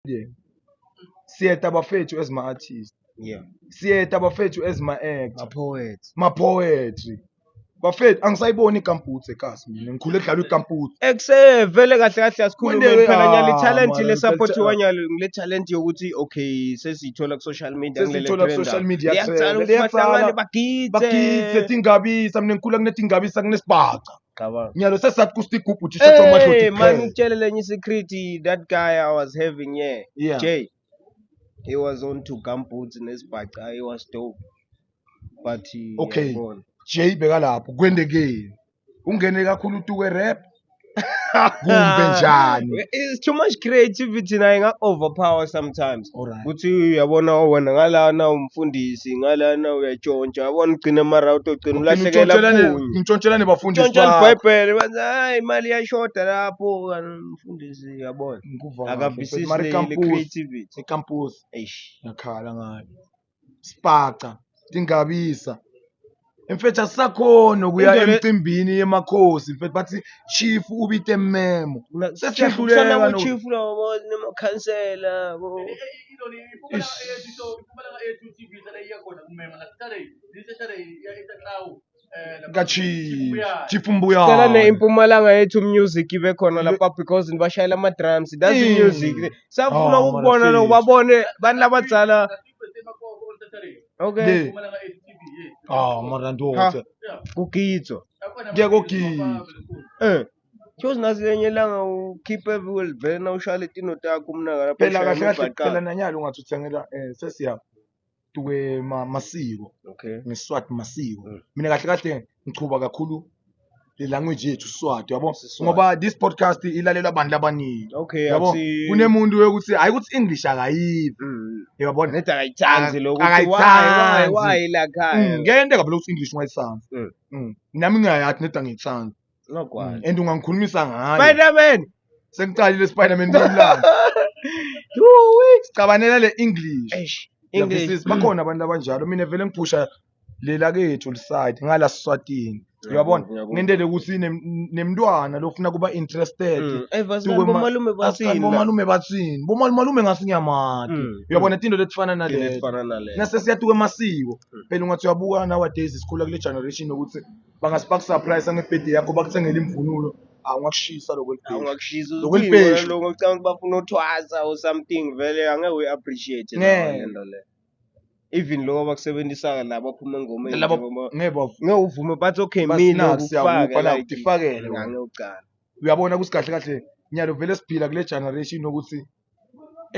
Yena siyeta bafethu as ma-artist, siyeta bafethu as ma-actor, ma-poets, ma-poetry bafethu. Angisayiboni i-gumboots ekasi, mina ngikhule kudlalwa i-gumboots. Ekuse vele kahle kahle asikhulume phela nyalo, i-talent mara le support phela- wanyalo ngile talent yokuthi okay, sesiyithola ku social media, ngilele Sesiyithola trend. ku-social media, Liyacala trend. ukuthi Liyacala. bahlangane bagidze. Bagidze tingabisa. Mina ngikhula kunetingabisa, kunesibhaca. Cabanga. Nyalo sesathi kusigubhu tishotshwa amadloti Hey man, kuphela. ngikutshele lenye secret, that guy I was having here, Jay, he was on to gumboots nesibhaca. He was dope, but uyabona. Jay bekalapho, kwendekeni ungene kakhulu utuke rap kumbe njani? It's too much creativity nayo inga-overpower sometimes. Alright. Kuthi uyabona wena ngalana umfundisi, ngalana uyatshontsha, yabona, ugcina ama-route, ugcina ulahlekela kunye. Ngitshontshela nebafundisi Ntshontsha bakho. libhayibheli, bathi hayi, imali iyashoda lapho, kanti umfundisi, uyabona, Ngikuva kahle, akavisisi mara le i-campus creativity. I-campus Eish. ngiyakhala ngayo, sipaca tingabisa mfethu, asisakhona ukuya Into emcimbini yemakhosi mfethu, bathi chief ubite memo. Sesiyahluleka Chief labo nemakhansela bo. Ka-chief, chief Cela Mbuyane. ne-Impumalanga Yethu Music ibe khona lapha because nibashayela ama-drums, that's music safuna Ah, ukubona mara lokho, fethu. babone bantu labadzala, okay. Le. Ah, mara ndoda. Kugitswa. Kuye kogidwa. Chose nasi lenye ilanga ukhiphe everywhere vele na ushaya letino takho umnaka lapho Phela ushaya kahle kahle imibhaqanga. phela nanyalo ungathi uthengela sesiya tuke masiko ngeSwati masiko. Mina kahle kahle ngichuba kakhulu le language yethu Swati, yabo, Siswati. ngoba this podcast ilalelwa abantu abaningi. Yabo, kunemuntu yokuthi hayi ukuthi English akayivi, uyabona. Nedi akayithandi lokho ukuthi why Akayithandi. why la khaya. Ngiyenteka phela ukuthi English ungayithandi. Nami ngiyayathi nedi angiyithandi. Ngagwala. And ungangikhulumisa ngayo. Spider-Man. Sengicalile Spider-Man kumlando. Sicabanela le English. Eish. English. English. Bakhona abantu abanjalo. Mina vele ngiphusha lela kethu liside ngala Siswatini. Uyabona? Ngiyakuzwa. Ngentele ukuthi nemntwana lofuna kuba interested. Eh, Tuke bomalume Asikazi bathini la? bomalume bathini? Bomalume ngasinyamati. Uyabona tinto letifana Into nalezo. efana naleyo. Nasesiyatuka emasiko. Phela ungathi uyabuka nowadays sikhula kule generation yokuthi bangasipak surprise ngebirthday yakho, bakuthengele imvunulo. Awungakushisa lokho elibheshu. Awungakushisa. Lokho elibheshu. Lokho ucabanga ukuthi bafuna uthwasa or something, vele angeke uyi-appreciate Ngeke. le nto le. Even lo abakusebenzisayo la baphuma engomeni Ngeke bavu. ngeke uvume, but okay, Bathi mina naku siyakupha ukufaka la, like utifakele wena. ngeke ucala. Uyabona ukuthi kahle kahle nyalo vele siphila kule generation yokuthi